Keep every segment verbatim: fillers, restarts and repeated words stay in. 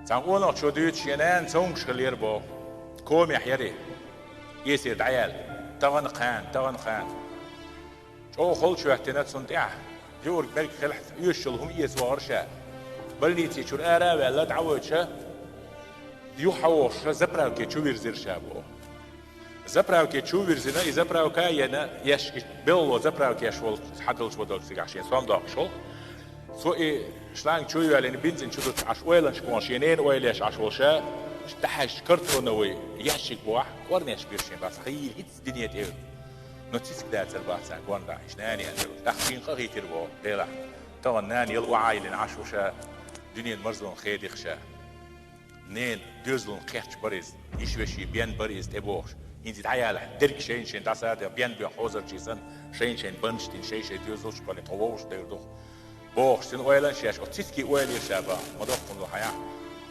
Цхьан къонахчо дуьйцу, шен нана цомгуш хиллера боху. Комехь яра и. Эсир дӀаяьлла. Тахана кхана, тахана кхана. ЧӀогӀа холчу хӀоьттина цунна тӀехь. Юург берг хилахь оьшуш йолу хӀума эца вахара ша. Больници чуьра ара а ваьлла, дӀавоьдуш, юха хьан вохуш, заправке чу вирзира ша боху. Заправке чу вирзина, и заправка а йина, еш и белхало заправкеш волу хьадалча вадалча цигахь шен сом доккхуш волу. Цо и шланг чу йоьллина, бензин чу дуттуш Ӏаш ойланаш бохуш, шен ненан ойла еш Ӏаш волу ша, дӀахьаьжча картоновый ящик бохьа, кӀорнеш бира шен бац, хийла хӀинцца дине тӀе. Но цициг дацар бац царна кӀорна дӀахьаьжча, нана яцара. ТӀаккха шена къа хийтира боху, Делахь. Тахана нана яла охьайиллина Ӏаш ву ша, дуьненан марзонах хедира ша. Ненан доьзална кхетча бара иза, йиш-вешин бен бара иза тӀебогӀуш. ХӀинца дӀаяьлла дерг шайна-шайна дӀасадехь, бен боьхна хьозарчий санна, шайна-шайна баннаш дина, шай-шай доьзалш а кхоьллина, тхо вовшах девр ду-кх. Бохуштина ойланаш еш, оцу цициган ойла еш ша боху, ма доккха хӀума ду хьан яхь,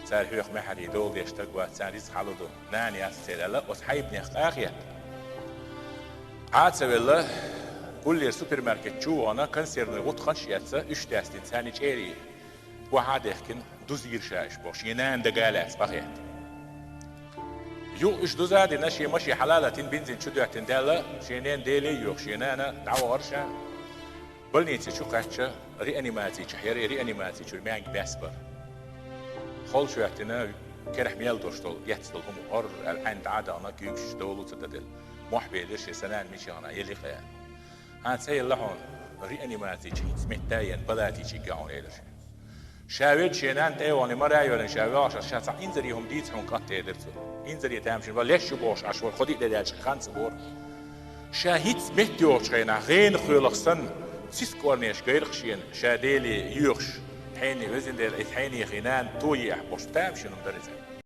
цара хьоьху маьхьарий дола деш стаг вац, царна рицкъ хьалур ду, нана яц церан аьлла, оцу хьайбанех къа а хетта. Ӏа а ца велла, гуллера супермаркет чу а вахана, консервный гӀутакхаш а эцна, уьш даьстина, царна чӀерий охьа а дехкина, дузийра ша уьш боху, шен нана дага а лаьцна къа хетта. Юха уьш дуза а дина, шен машен хьала а латийна, бензин чу доьттина даьлла, шен ненан Деле а йоьхуш, шен нана дӀавахара ша. Больници чу кхаьчча, реанимаци чохь яра, и реанимаци чуьра маьнга баьсса бара. Холчу хӀоьттина, керахь мел долуш долу, эцна долу хӀума гӀорра аьлла, Ӏаьнна дӀа а дахана, куьйгаш долу ца даделла. Мохь белира шен, сан нана мичахь ю, елла-кх аьлла. Хьан ца елла хьуна, реанимаци чу хӀинцца метта а йина, палати чу гӀур ю, элира шен. Ша ведда шен нана тӀе а вахана, мара а йоьллина ша воьлхуш, ша цхьа инзаре хӀума дийца хьуна, кӀант, элира цо. Инзаре тамашийна ван леш ю бохуш Ӏаш вара, кхо-диъ де даьлча хан ца бора. Ша хӀинцца метта йогӀучу хенахь, гӀенах кхоьллах санна, цициг кӀорнеш гайра-кх шена, ша Деле йоьхуш, хьенех, везан Дела, иза хьенех и нана тоеахь бохуш, тамашийна хӀума дара иза.